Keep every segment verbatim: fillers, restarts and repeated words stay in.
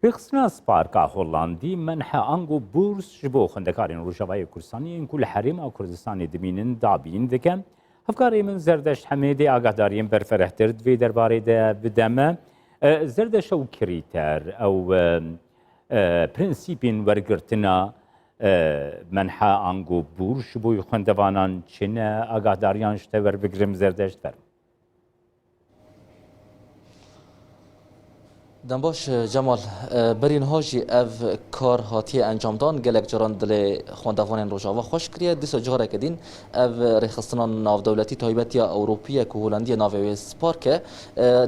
Rêxistina Sparka Hollandî menhe ango bûrs ji bo xwendekarên Rojavayê Kurdistanê yên ku li Herêma Kurdistanê dimînin dabîn dike. Hevkarê min Zerdeşt Hemêdê agahdariyên berferehtir di vê derbarê de bide me. E, Zerdeşt, ew krîter, ew, e, e, prensîpên wergirtina, e, menhe ango bûrs ji bo xwendevanan çi ne? Agahdariyên ji te werbigirim, Zerdeşt, fermo. Dem baş, Cemal. Berî niha jî ev kar hatiye encamdan, gelek caran dilê xwendevanên Rojava xweş kiriye. Dîsa careke din ev rêxistina navdewletî, taybetiya Ewropî ye ku Holandiya navê wê Spark e,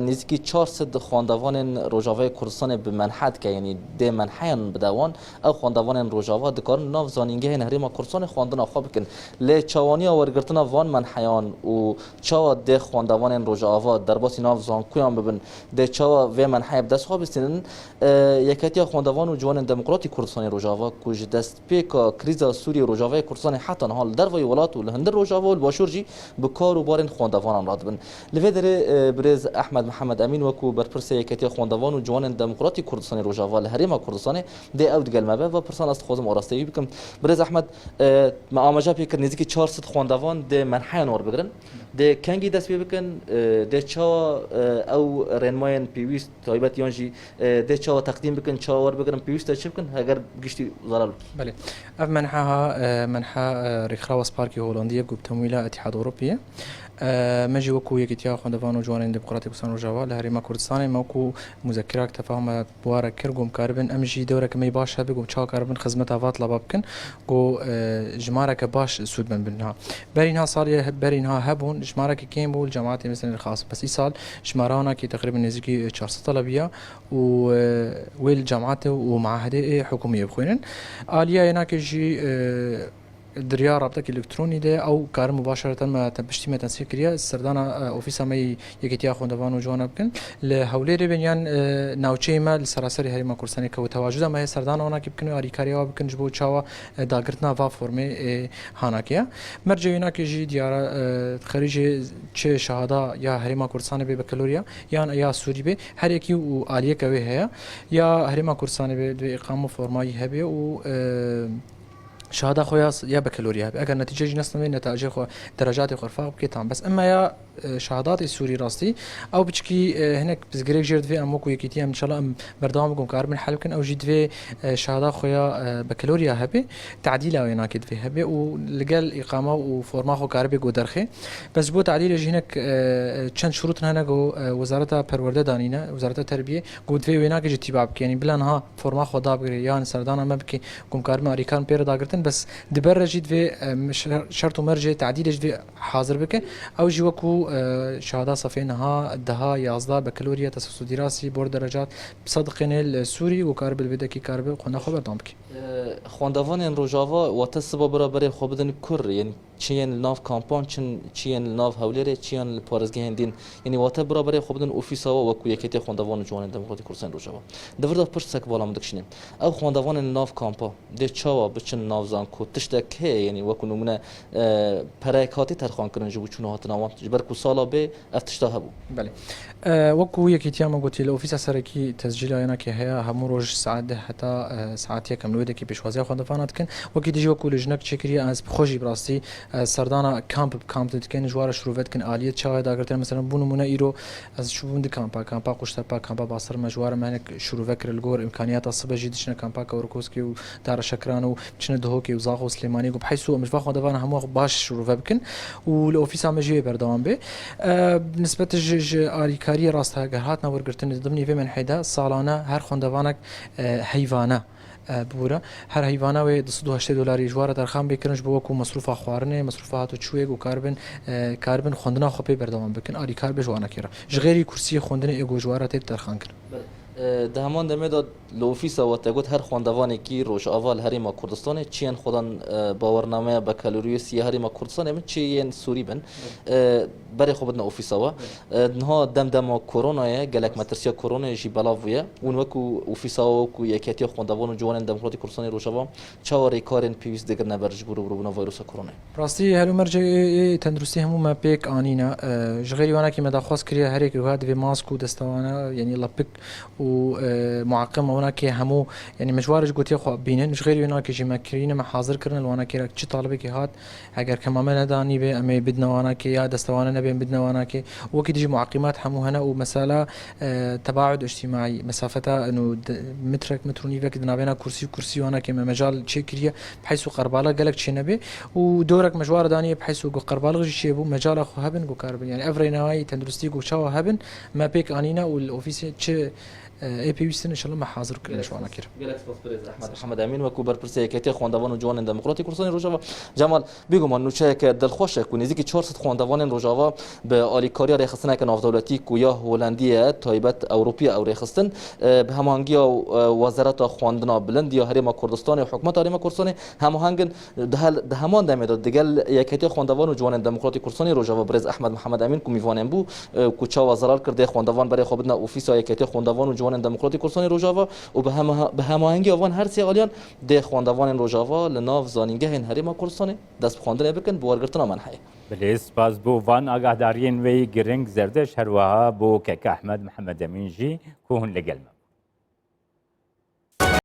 nêzîkî çar sed xwendevanên Rojavayê Kurdistanê bi menhe dike, yanî dê menheyan bide wan. Ew xwendevanên Rojava dikarin nav zanîngehên Herêma Kurdistanê xwendina xwe bikin. Lê çawaniya wergirtina van menheyan û çawa dê xwendevanên Rojava derbasî nav zankoyan bibin, dê çawa vê menheyê bi dest xwe bistînin, e, Yeketiya Xwendevan û Ciwanên Demokratî Kurdistanê Rojava, ku ji destpêka krîza Sûriyê û Rojavayê Kurdistanê heta niha li dervayî welat û li hundir Rojava û li Başûr jî bi kar û barên xwendevanan radibin. Li vê derê, e, birêz Ehmed Mihemed Emîn wekû berpirsê Yeketiya Xwendevan û Ciwanên Demokratî Kurdistanê Rojava li Herêma Kurdistanê dê ew digel me be. Va pirsan ez dixwazim araste wî bikim. Birêz Ehmed, e, me amaja pê kir nêzîkî çar sed xwendevan dê menheyan werbigirin. Dê kengî dest pê bikin, e, dê çawa, e, ew rênmayên pêwîst taybet yan jî, e, dê çawa teqdîm bikin, çawa werbigirin, pêwîst e çi bikin, heger giştî zelal bikin? Belê. Ev menheha, e, menha, e, rêkxirawa Sparkê Holandî ye ku bi temwîla Etîhad Ewropî ye. E, me jî wekû Yekîtiya Xwendevan û Ciwanên Demokratî Kurdistanê Rojava li Herêma Kurdistanê me wekû muzekirak tefahum me bi wan re kir, ku em karibin, em jî dewreke me yî baş hebe, ku em çawa karibin xizmeta va tilaba bikin, ku, e, jimareke baş sûd bin bi niha. Berî niha salê, berî niha hebûn, jimareke kêm bû, li cemaetê mesela xas. Bes îsal jimara wana ki teqrîben nêzîkî çar sed telebiya û, e, wê li cemaetê û muahedê ê hikûmiyê bixwînin. Aliya yênakê jî, e, di riya rabiteke elektronî de ew karin mubaşereten me te-, piştî me tensîq kiriye. Serdana, e, ofîsa me yî Yekîtiya Xwendevan û Ciwana bikin. Li Hewlêrê bin yan, e, navçeyê me li seraserî Herêma Kurdistanê ke tewacuda me heye serdana wana ki bikin û alîkariya wa bikin ji bo çawa, e, dagirtina va formê, e, hanakê ye. Mercê wênakê jî diyara, e, xerîcê çi şahada ya Herêma Kurdistanê bê bekeloriya yan ya Sûrî bê, her yekî û aliyeke wê heye. Ya Herêma Kurdistanê bê, divê îqam û formayî hebe û, e, şahada xwe ya s-, ya bekelorî hebe. Eger netîce jî nestin wê, netacê xwe, derecatê xwe rifaq bike, tam. Bes ema ya, e, şahadatê Sûrî rastî, ew piçkî, e, hinek pirsgirêk jê re divê em wekû yekîtî em inşallah em berdewam bikin, karibin hel bikin. Ew jî divê, e, şahada xwe ya, e, bekelorî ya hebe, tadîla wê nake divê hebe û li gel îqama û forma xwe karibe ku derxê. Bes ji bo tadîlê jî hinek, e, çend şurût hene ku, e, Wezareta Perwerde danîne, Wezareta Terbiyê, ku divê wê nake jî tîba bike. Yanî bila niha forma xwe dabigire, yan serdana me bike, ku em karibin alîkarin pê re dagirtin, bes di ber re jî divê, e, şer-, şert û mercê tadîlê jî divê hazir bike. Ew jî wekû, e, şahada sefê niha deha yazdeh bekelorî ye, teswîsû dîrasî, bor derecat, bi sed qênê li Sûrî û karibe li vê dekî karibe xwenda xwe berdewam bike. E, xwendevanên Rojava wate siba bira berê xwe bidin kur, yên çi yên li nav kampan, çin, çi yên li nav Hewlêrê, çi yên li parêzgehên din. Yanî wate bira berê xwe bidin ofîsa we wekû Yekêtiya Xwendevan û Ciwanên Demokratîk Kurdistanê Rojava. Di vir de pirsek bala min dikişînim. Ew xwendevanên li nav kampa dê çawa biçin nav zanko? Tiştek heye, yanî wekû nimûne, e, pereyek hatî terxan kirin ji bo çûna hatina wan, ji ber ku sala bê ev tişta hebû. Belê. E, wekû Yekîtiya me gotî, li ofîsa serekî tescîla yênakê heye, hemû roj saet deh heta, e, saet yek em li wê dekî pêşwaziya xwendevana dikin. Wekî dijî wekû li jinek çêkiriye, ez bi xwe jî bi rastî, e, serdana kamp bi kamp dikin, ji wan re şirove dikin, aliyê çawa ye dagirtine. Mesela, bû nimûne îro ez çûbûm di kampa, kampa Quştepa, kampa Basir me, ji wan re me hinek şirove kir li gor îmkaniyata sibe jî diçine kampa Kewrkoskê û Dara Şekran û çine Duhokê û Zaxo û Silêmaniyê, ku bi heysu em ji va xwendevana hemû baş şirove bikin û li ofîsa me jî wê berdewam bê. E, nisbet ji, ji alîkariyê rast e, eger hatina wergirtin di dimnî vê menhê de salane her xwendevanek, e, heyvane, e, bibûre. Her heyvana wê du sed û heştê dolarî ji wan re derxan bê kirin ji bo wekû mesrûfa xwarinê, mesrûfa hat û çûyê ku karibin, e, karibin xwendina xwe pê berdewam bikin, alîkar be ji wanekê re. Ji xêrî kursiyê xwendinê ê ku ji wan re tê derxan kirin. Belê. E, di heman demê de li ofîsa we te got her xwendevanekî Rojava li Herêma Kurdistanê, çi yên xwedan, e, bawernameya bekeloriyosî ya Herêma Kurdistanê bin, çi yên Sûrî bin. E, berê xwe bidine ofîsa we. E, niha dem dema koronayê, gelek metirsiya koronayê jî belav bûye. Hûn wekû ofîsa we, wekû Yeketiya Xwendevan û Ciwanên Demokratîk Kurdistanê Rojava, çawa rêkarên pêwîst digirine ber ji bo rûbirûbûna vîrusa koronayê? Rastî, her û mercê ê, ê tenduristî hemû me pêk anîne. E, ji xêrî wana kî me daxwaz kiriye herêk wiha divê mask û destwana, yanî lapik û, e, muaqim wana kê hemû, yanî me ji wan re jî gotiye xwe bînin. Ji xêrî wana kê jî me kirîne, me hazir kirine li wana kê re çi talibekî hat, eger kema me nedanî be, em ê bidine wana kê ya destewana nebe, em bidine wana kê. Wekî dijî muaqimat hemû hene û mesela, e, tebaud îctîmaî, mesafeta, eno, de-, mitrek, mitr û nîvek di navbêna kursî û kursî wana kê me mecal çêkiriye, bi heys û qerbala gelek çênebê û dorek me ji wan re daniye bi heys û ku qerbalix jî çêbû, mecala xwe hebin ku karibin. Yanî ev rênewayî tenduristî ku çawa hebin, me pêk anîne û li ofîsê çi, e, ê pêwîst in, inşallah me hazir kirine ji wana kê re. Gelek spas birêz Ehmed Mihemed Emîn, wekû berpirsê Yeketiya Xwendevan û Ciwanên Demokratîk Kurdistanê Rojava. Cemal, bêguman nûçeyeke dilxweş e ku nêzîkî çar sed xwendevanên Rojava bi alîkariya rêxistineke navdewletî ku ya Holandî ye, taybet Ewropî ye ew rêxistin, e, bi hemahangiya, e, Wezareta Xwendina Bilind ya Herêma Kurdistanê û Hikûmeta Herêma Kurdistanê hemaheng in. Di hel-, di heman demê de digel Yeketiya Xwendevan û Ciwanên Demokratîk Kurdistanê Rojava birêz Ehmed Mihemed Emîn ku mîvanên bû, e, ku çawa zelal kir dê xwendevan berê xwe bidine ofîsa Yeketiya Xwendevan û Ciwanên Demokratîk Kurdistanê Rojava û bi hema-, bi hemahengiya van her sê aliyan dê xwendevanên Rojava li nav zanîngehên Herêma Kurdistanê dest bi xwendinê bikin, bi wergirtina menheyê. Belê, spas bo van agahdariyên wê yî giring. Zerdeş, her wiha bo keke Ehmed Mihemed Emîn jî ku hûn li gel me.